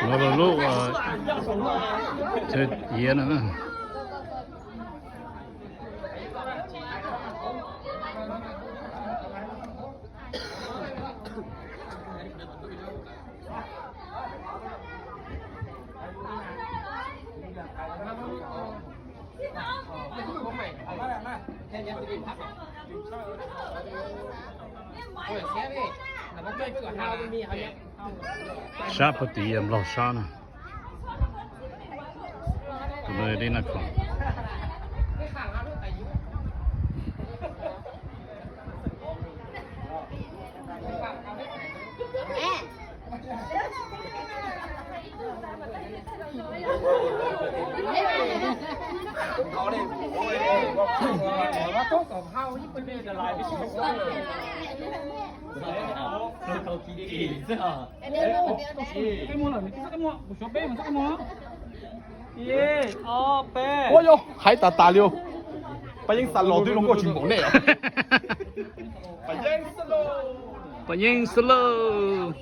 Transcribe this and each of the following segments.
Lub, lub, chaw yiav no na. Sab puag tid yog Nplog sab na. Tus no yog dej naj khoom. Ua yog hais tas tas li. Paj Yeeb xa los twb zoo nkauj tsis npaum nej. Paj Yeeb xa los.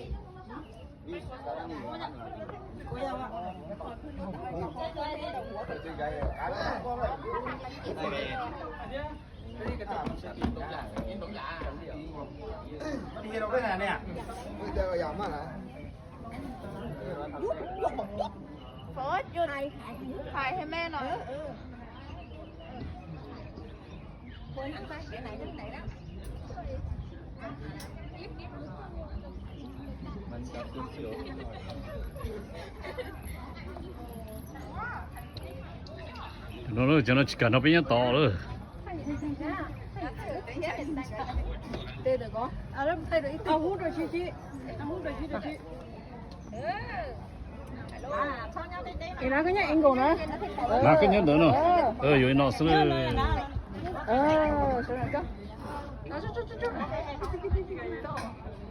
No cov no tsis kam nrog peb nyob tod lawm. Koj nyob ntawd no, yuav no xwb.